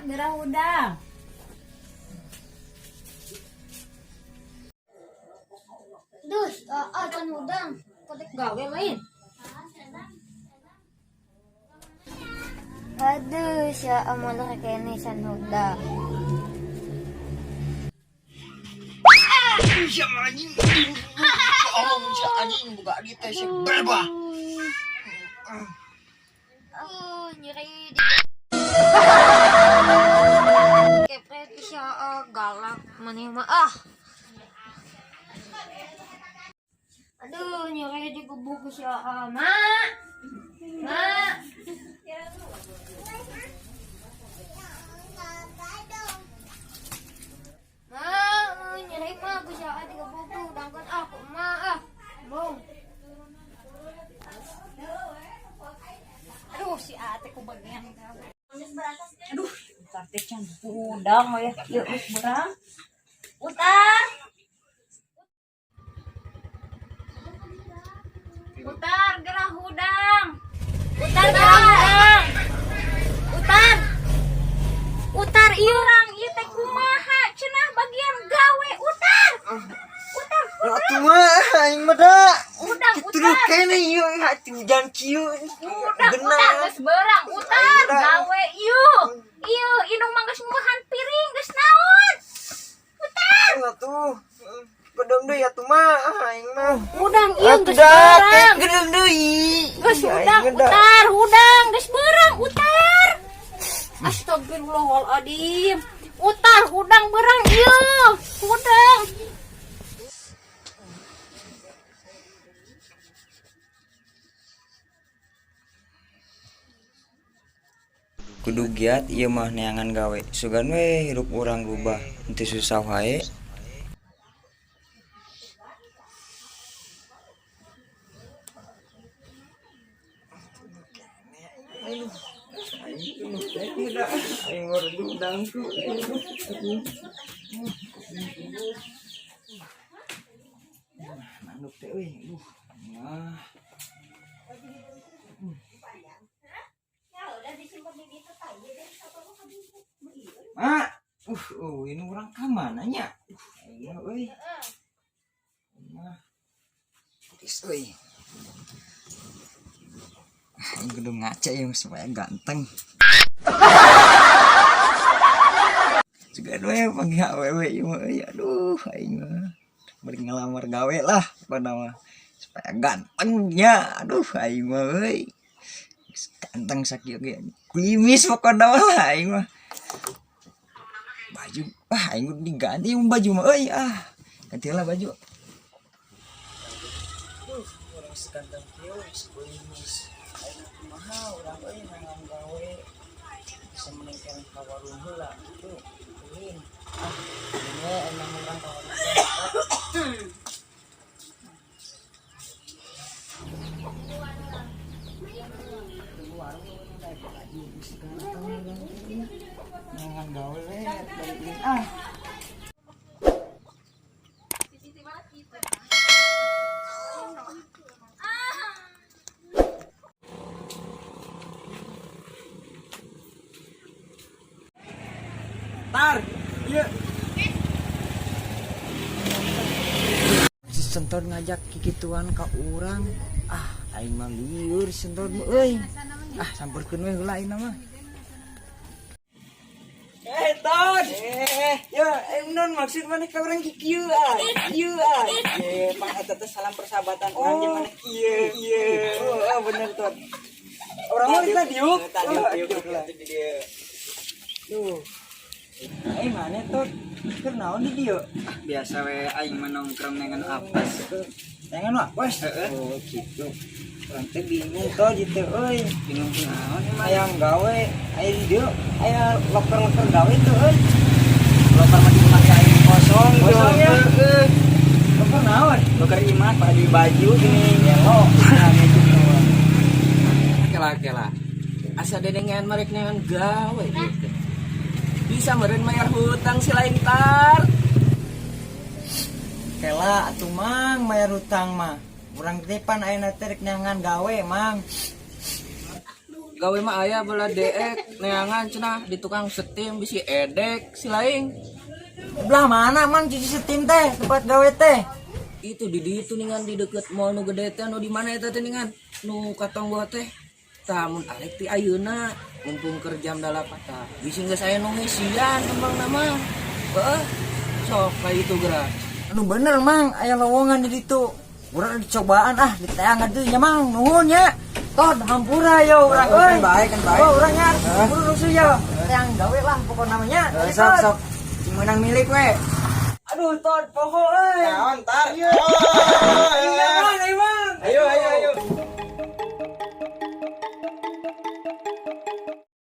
Gerah hudang. Dus, can hudang. Kodek gawe lain. Aduh, siya amala kene san hudang. Siya anjing. Oh, siya anjing buka di teh siya berba. Oh, nyeri di Kepret siya galak maneh mah ah. Aduh, nyeri di gubuk siya Ma. Ma. Ma, nyeri mah ku siya di gubuk tuh, dangkeun ah ku emak ah. Bong. Aduh, si ate ku bagian. Aduh, utar teh can hudang we. Yeuh geus beurang. Utar. Utar gerah hudang. Utar gerah hudang. Utar. Utar ieu urang ieu teh kumaha cenah bagian gawe utar. Utar. Atuh mah aing mah da. Udang, Kitu utar. kene ieu hati hujan kieu. Udah, utar geus beurang, utar gawe ieu. Ieu indung mah geus ngubahan piring geus naon. Utar. Atuh. Gedeng deui atuh mah aing mah. Udang ieu Atuh geus da, beurang. gedeng deui. Geus Aing udang mah da. utar, hudang geus beurang utar. Astagfirullahaladzim. Utar hudang beurang ieu. Hudang. Kudu giat ieu mah neangan gawe. Sugan we hirup urang rubah henteu susah wae. Manuk teh euy, aduh. Nah. Mak, ini orang ka mana nya? Aing mah euy. Mah. Geus euy. Aing kudu ngaca ya supaya ganteng. Juga we panggil awewe ieu mah euy. Aduh, aing mah bari ngalamar gawe lah pokona mah supaya ganteng nya. Aduh, aing mah euy. Geus ganteng sakieu ge. Kulimis pokona mah lah aing mah. Baju, ah aing kudu diganti baju mah euy ah. Ganti lah baju. Duh, urang seganteng kieu geus kulimis. Aing kumaha urang euy neangan gawe. Bisa mending ka warung heula gitu. Ulin. Ah, ini emang urang ka warung heula. Baju geus ganteng urang teh. Neangan gawe we balik ulin ah. Tar, iya. Si Sentot ngajak kikituan ka urang. Ah, aing mah lieur Sentot mah euy. Ah, samperkeun we heula aing mah. Ton. Ya, non maksud maneh ka urang kikieu ah. Kieu ah. Ye, Pak eta teh salam persahabatan urang jeung maneh kieu. Kieu. Oh, bener Ton. Urang mah kita diuk. Tadi Oh, diuk diuk lah. di dieu. Duh. Mana Ton? Keur naon di dieu? Biasa we aing mah nongkrong dengan apes. Jangan wah, Heeh. Oh, gitu. Urang teh bingung toh gitu euy. Bingung kunaon emang? Hayang gawe, aya di dieu, aya loker-loker gawe tuh euy. Loker mah di rumah aing kosong tuh. Kosong ya? Heeh. Loker naon? Loker imah pada di baju gini. Gelo. Nah, gitu. Kela-kela. Asa dedengan merek neangan gawe gitu. Bisa meureun mayar hutang si lain tar. Kela atuh mang mayar hutang mah. Urang teh pan ayeuna teh rek neangan gawe mang. Gawe mah aya belah deek neangan cenah di tukang setim bisi edek si laing. Belah mana, Mang, cuci setim teh tempat gawe teh? Itu di ditu ningan, di deket mall nu gede teh, nu di mana eta teh ningan, nu katonggo teh. Tah, mun arek ti ayeuna mumpung keur jam 8 tah. Bisi geus aya nu ngisian kembang nama. Heeh. Sok ka itu geura. Anu bener, Mang, aya lowongan di ditu? Urang dicobaan ah, diteangan tuh nya, Mang. Nuhun nya. Tod, hampura yo urang euy. Kan baik, kan baik. Oh, urang nya buru rusuh ya. Teang gawe lah pokok namanya. Sok sok. Cing menang milik we. Aduh, Tod, poho euy. Naon tar? Oh.